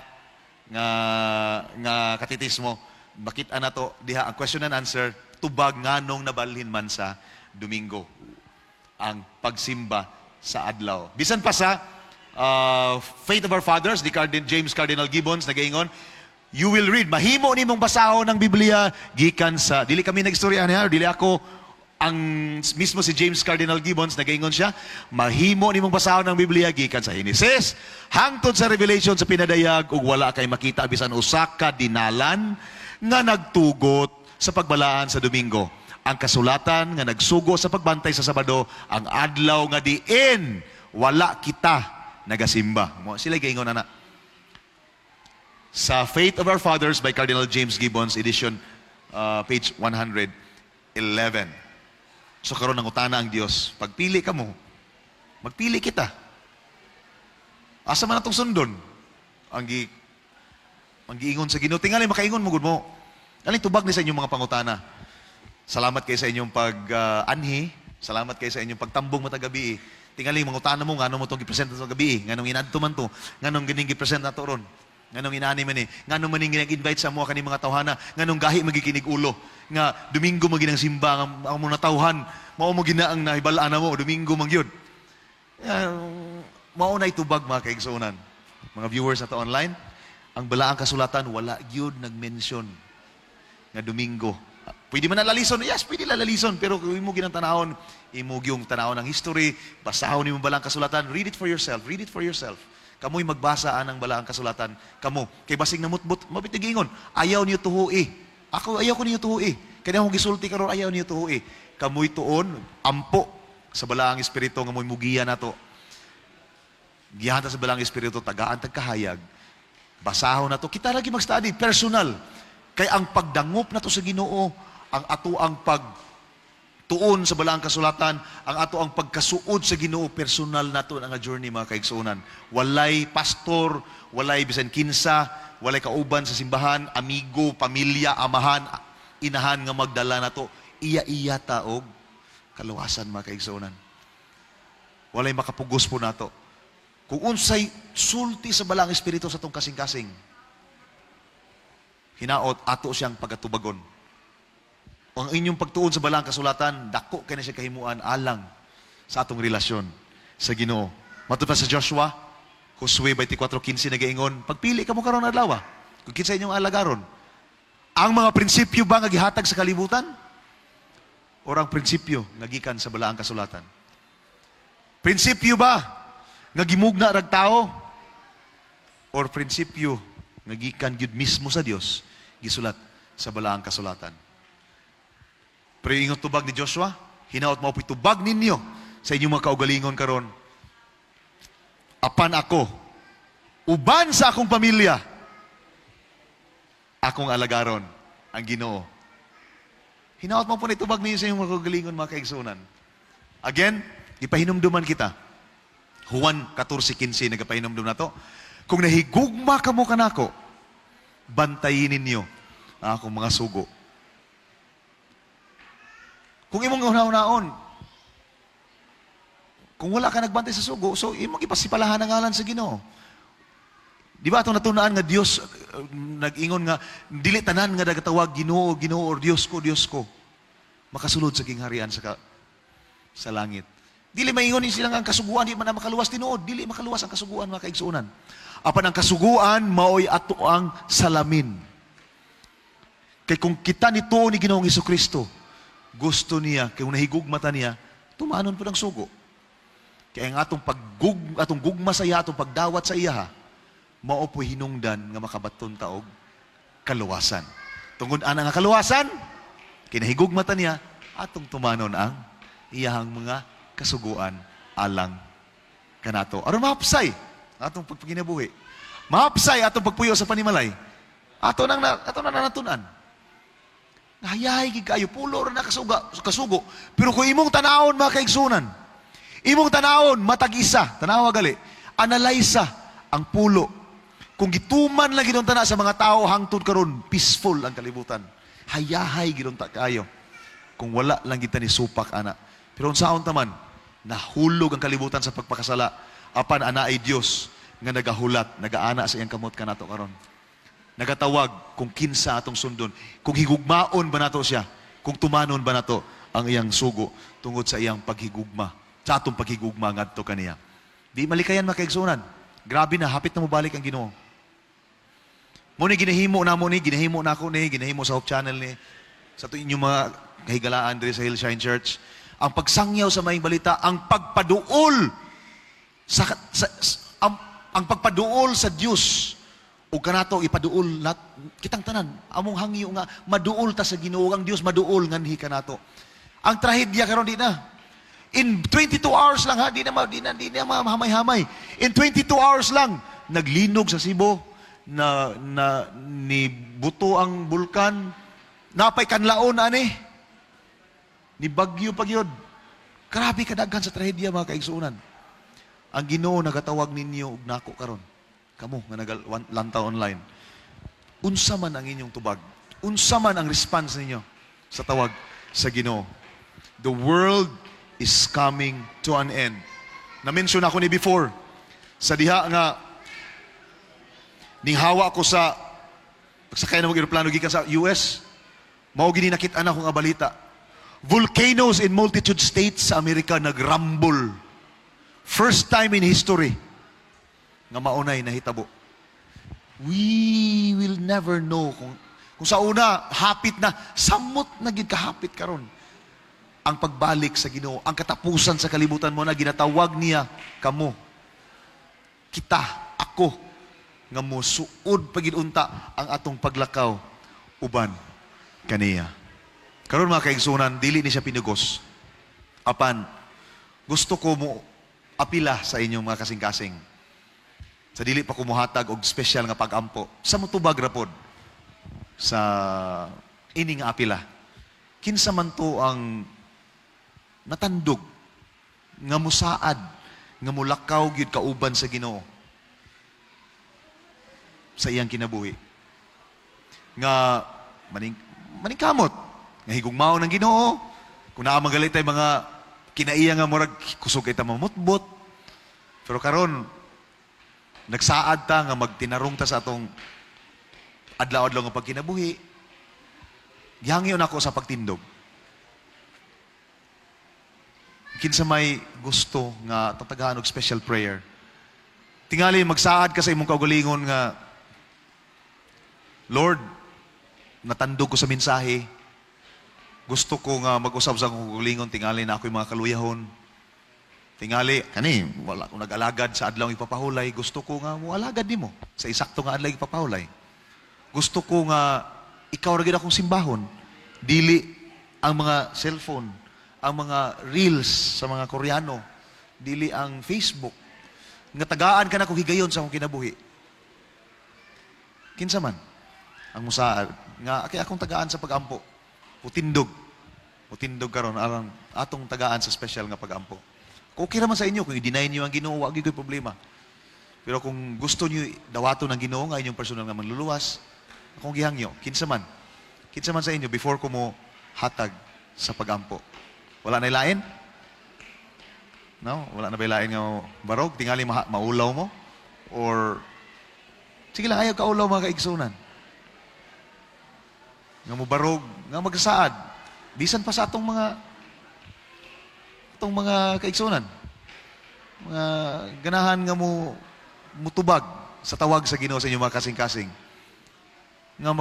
nga katetismo, makita na to diha ang question and answer, tubag nganong nabalhin man sa Domingo ang pagsimba sa adlaw. Bisan pa sa Faith of Our Fathers, ni James Cardinal Gibbons, nagaingon, you will read, mahimo nimong basahon ng Biblia gikan sa, dili kami nagstorya niya, dili ako, ang mismo si James Cardinal Gibbons, nagaingon siya, mahimo nimong basahon ng Biblia gikan sa Genesis hangtod sa Revelation sa pinadayag ug wala kay makita bisan usa ka dinalan nga nagtugot sa pagbalaan sa Domingo. Ang kasulatan nga nagsugo sa pagbantay sa Sabado, ang adlaw nga diin wala kita nagasimba. Mo sila gaingon ana. Sa Faith of Our Fathers by Cardinal James Gibbons, edition page 111. So karon nangutana ang Dios, pagpili ka mo, magpili kita. Asa man atong sundon? Ang giingon sa Ginoo, tingali makaingon mo gud mo. Alin tubag ni sa inyong mga pangutana? Salamat kay sa inyong pag-anhi. Salamat kay sa inyong pagtambong matag gabi. Tingali mangutana mo ngano mo tong gipresent sa gabi, nganong inadto man to, nganong ganing gipresent nato ron. Nganong inani man ni, nganong man ning invite sa mga kani mga tawhana, nganong gahi magikinig ulo nga Domingo man ginang simba ang mga tawhan, mao mo gina ang nahibal-an mo, Domingo man gyud. Mao na itubag, mga kaigsuonan. Mga viewers nato online, ang balaang kasulatan wala gyud nag-mention nga Domingo. Pwede man na lalison? Yes, pwede lalison. Pero kung imo ginang tanahon, imo gyung tanahon ang history, basahon nimo balaang kasulatan, read it for yourself, read it for yourself. Kamo'y magbasa anang balaang kasulatan. Kamo, kay basing namutbot, mabit ingon, ayaw niyo tuhui. Ako, ayaw ko niyo tuhui. Kaya akong gisulti karon, ayaw niyo tuhui. Kamo'y tuon, ampo sa balaang espiritu nga mo'y mugiya nato. Giyahan ta sa balaang espiritu, tagaan tag kahayag. Basahon nato. Kita lagi mag-study, personal. Kay ang pagdangop nato sa Ginoo, ang ato ang pag tuon sa balaang kasulatan, ang ato ang pagkasuod sa Ginoo, personal nato ang journey, mga kaigsuonan. Walay pastor, walay bisan kinsa, walay kauban sa simbahan, amigo, pamilya, amahan, inahan nga magdala nato. Iya-iya ta og kaluwasan, mga kaigsuonan. Walay makapugos po nato. Kung unsay sulti sa balaang espiritu sa atong kasing-kasing, hinaot ato siyang pagatubagon. Ang inyong pagtuon sa balaang kasulatan, dako kay na siya kahimuan alang sa atong relasyon sa Ginoo. Matud pa sa Joshua, Josue 24:15 nagaingon, pagpili ka mo karon adlaw, kung kinsa inyong alagaron. Ang mga prinsipyo ba nga gihatag sa kalibutan? O ang prinsipyo nga gikan sa balaang kasulatan? Prinsipyo ba nga gimugna rag tao? Or prinsipyo nga gikan gyud mismo sa Dios, gisulat sa balaang kasulatan? Pero ingon tubag ni Joshua, hinaot mao tubag ninyo sa inyong mga kaugalingon karon. Apan ako, uban sa akong pamilya, akong alagaron ang Ginoo. Hinaot mao po na itubag ninyo sa inyong mga kaugalingon, mga kaigsunan. Again, ipahinumduman kita. Juan 14:15 nagapahinumdum nato. Kung nahigugma kamo kanako, bantayin ninyo ang akong mga sugo. Kung imong una-unaon, kung wala ka nagbantay sa sugo, so imong ipasipalahan ang ngalan sa Ginoo. Di ba atong natunaan nga Dios nag-ingon nga dili tanan nga nagatawag "Ginoo, Ginoo" or "Dios ko, Dios ko" makasulod sa gingharian sa langit. Dili maingon ni silang ang kasuguan di man na makaluwas tinuod, dili makaluwas ang kasuguan, mga kaigsuonan. Apan ang kasuguan maoy ato ang salamin. Kay kung kita nito ni Ginoong Kristo, gusto niya, kay kung nahigugma ta niya, tumanon po ng sugo. Kaya ang atong gugma sa iya, atong pagdawat sa iya, Mao po'y hinungdan nga makabaton ta og kaluwasan. Tungod ana nga kaluwasan, kinahigugma ta niya, atong tumanon ang iyahang mga kasuguan alang kanato. Aron mahapsay atong pagpaginabuhi. Mahapsay atong pagpuyo sa panimalay. Ato nang natun-an. Hayahay gid kayo, pulo ra na kasugo. Pero kung imong tanawon, mga kaigsunan, imong tanawon matag isa, tanawa gali, analyze ang pulo. Kung gituman lang gid na sa mga tao hangtod karon, peaceful ang kalibutan. Hayahay gid ta kayo. Kung wala lang kita ni supak ana. Pero unsaon ta man, nahulog ang kalibutan sa pagpakasala, apan anaay Dios nga nagahulat, nagaana sa iyang kamot kanato karon. Nagatawag kung kinsa atong sundon, kung higugmaon ba nato siya, kung tumanon ba nato ang iyang sugo tungod sa iyang paghigugma, sa atong paghigugma ngadto kaniya. Di malikayan, mga kaigsunan. Grabe na, hapit na mobalik ang Ginoo. Mo ni ginahimo na mo ni, ginahimo na ako ni, ginahimo sa Hope Channel ni, sa ato inyong mga kahigalaan diri sa Hillshine Church. Ang pagsangyaw sa maayong balita, ang pagpaduol sa ang pagpaduol sa Dios ug kanato ipaduol nat, kitang tanan among hangyo nga maduol ta sa Ginoo, ang Dios maduol nganhi kanato. Ang trahedya karon, di na in 22 hours lang ha, di na mahamay-hamay. In 22 hours lang naglinog sa Cebu, na na ni buto ang bulkan, napay kanlaon ani, ni bagyo pa gyud. Grabe kadaghan sa trahedya, mga kaigsuonan. Ang Ginoo nagatawag ninyo ug nako karon. Kamo nga nagalantaw online. Unsa man ang inyong tubag? Unsa man ang response ninyo sa tawag sa Ginoo? The world is coming to an end. Na-mention ako ni before sa diha nga ninghawa ko sa pagsakay na mag eroplano gikan sa US, mao gini nakit-an ako nga balita. Volcanoes in multitude states sa Amerika nagrumble. First time in history nga maunay nahitabo. We will never know kung sa una hapit na, samot na gid kahapit karon ang pagbalik sa Ginoo, ang katapusan sa kalibutan mo na ginatawag niya kamo. Kita, ako, nga mosuod pa gid unta ang atong paglakaw uban kaniya. Karon, mga kaigsunan, dili ni siya pinugos. Apan gusto ko mo apila sa inyong mga kasing-kasing. Sa dili pa ko muhatag og special nga pag-ampo, sa mutubag ra pod sa ini nga apila. Kinsa man to ang natandog nga musaad nga mulakaw gyud kauban sa Ginoo sa iyang kinabuhi, nga maningkamot nga higugmaon ng Ginoo, kung naa man gali tay mga kinaiya nga murag kusog kay ta mamutbot, pero karon nagsaad ta nga magtinarong ta sa atong adlaw-adlaw nga pagkinabuhi? Gihangyo nako sa pagtindog. Kinsa may gusto nga tatagaan og special prayer? Tingali magsaad ka sa imong kaugalingon nga, "Lord, natandog ko sa mensahe. Gusto ko nga mag-usab sa akong kaugalingon, tingali na ako'y mga kaluyahon. Tingali, kani, wala akong nag-alagad sa adlaw ipapahulay. Gusto ko nga mo alagad nimo sa isakto nga adlaw ipapahulay. Gusto ko nga ikaw ra gyud akong simbahon. Dili ang mga cellphone, ang mga reels sa mga Koreano, dili ang Facebook. Nga tagaan ka na kong higayon sa akong kinabuhi." Kinsa man ang musaad nga kay akong tagaan sa pagampo? Putindog. Putindog karon alang atong tagaan sa special nga pagampo. Kung okay raman sa inyo, kung i-deny niyo ang Ginoo, wa gyud ko'y problema. Pero kung gusto niyo dawaton ang Ginoo nga inyong personal nga manluluwas, akong gihangyo, kinsa man. Kinsa man sa inyo before ko mo hatag sa pagampo? Wala na lain? No? Wala na ba lain nga barog? Tingali maulaw mo? Or sige lang, ayaw kaulaw, mga kaigsunan. Nga mo barog, nga magsaad. Bisan pa sa atong mga kaigsunan. Mga ganahan nga mo mutubag sa tawag sa Ginoo sa inyong mga kasing-kasing. Nga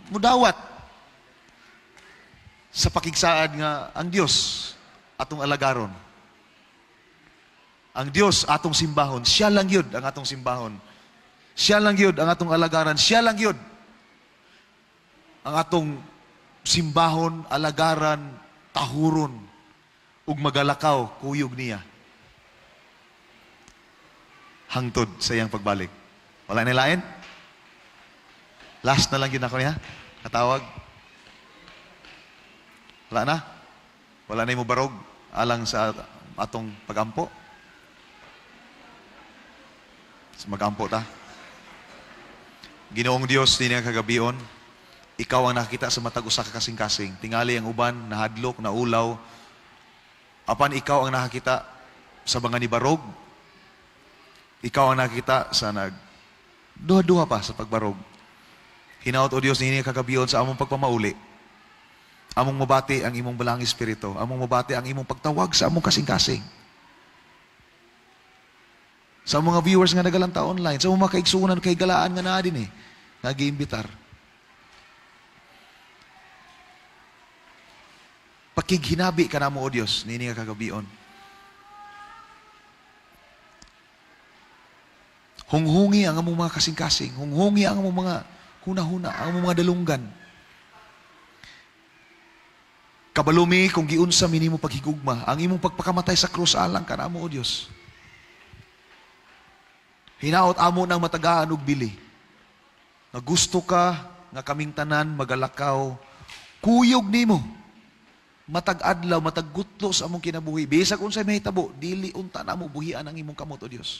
mudawat sa pakigsaad nga ang Dios atong alagaron. Ang Dios atong simbahon, siya lang yun ang atong simbahon. Siya lang yun ang atong alagaran, siya lang yun ang atong simbahon, alagaran, tahuron, ug magalakaw, kuyog niya. Hangtod sa iyang pagbalik. Wala na lain? Last na lang yun ako niya. Katawag. Wala na? Wala na mo barog alang sa atong pagampo? Sa magampo ta. Ginoong Dios, dinhi nga kagabion, ikaw ang nakita sa matag usa ka kasing-kasing. Tingali ang uban, nahadlok, naulaw. Apan ikaw ang nakakita sa mga nibarog. Ikaw ang nakakita sa nag duha-duha pa sa pagbarog. Hinaot, O Dios, niini kagabion sa among pagpamauli. Among mabati ang imong balaang espiritu. Among mabati ang imong pagtawag sa among kasing-kasing. Sa mga viewers nga nagalanta online, sa mga kaigsuonan kay galaan nga naa din eh, nga giimbitar. Pakighinabi ka namo, O Dios, niini nga kagabion. Hunghungi ang among mga kasing-kasing, hunghungi ang among mga hunahuna, ang among mga dalunggan. Kabalumi kung giunsa minimo paghigugma, ang imong pagpakamatay sa krus alang kanamo, O Dios. Hinaot amo nang matagaan og bili. Nga gusto ka nga kaming tanan magalakaw, kuyog nimo. Matag adlaw, matag gutlo sa among kinabuhi. Bisag unsay mahitabo, dili unta namo buhian ang imong kamot, O Dios.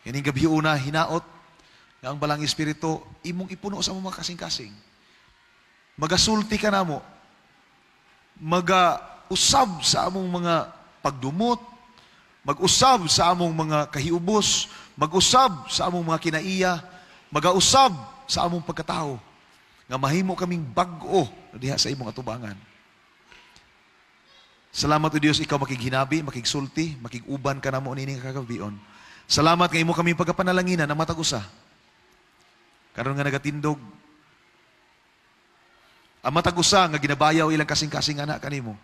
Kining gabi una, hinaot nga ang balang espiritu imong ipuno sa among mga kasing-kasing. Magasulti ka namo. Magausab sa among mga pagdumot, mag-usab sa among mga kahiubos, mag-usab sa among mga kinaiya, magausab sa among pagkatao, nga mahimo kaming bag-o diha sa imong atubangan. Salamat, O Dios, ikaw makighinabi, makigsulti, makiguban ka namo nining kagabion. Salamat nga imo kaming pagkapanalanginan ang matag usa. Karon nga nagatindog ang matag usa nga ginabayaw ilang kasing-kasing anak kanimo.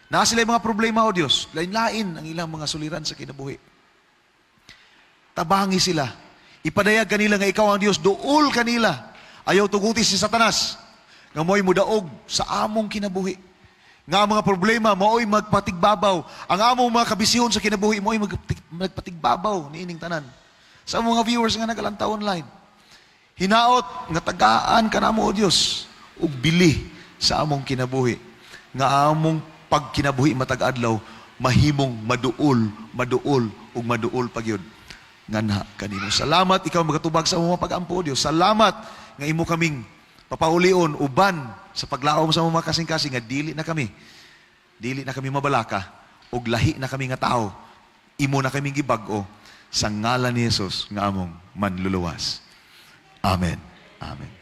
Naa sila mga problema, O Dios, lain-lain ang ilang mga suliran sa kinabuhi. Tabangi sila. Ipadayag kanila nga ikaw ang Dios, duol kanila. Ayaw tuguti si Satanas nga mo'y mudaog sa among kinabuhi. Nga ang mga problema mao'y magpatigbabaw. Ang among mga kabisihon sa kinabuhi mao'y magpatigbabaw niining tanan. Sa mga viewers nga nagalantaw online, hinaot nga tagaan ka namo, O Dios, ug bili sa among kinabuhi. Nga among pagkinabuhi matag adlaw mahimong maduol, maduol ug maduol pagyud nganha kanimo. Salamat ikaw magatubag sa among mga pag-ampo, O Dios. Salamat nga imo kaming papaulion uban sa paglaom sa among mga kasing-kasing nga dili na kami mabalaka ug lahi na kami nga tao. Imo na kaming gibag-o sa ngalan ni Jesus nga among manluluwas. Amen. Amen.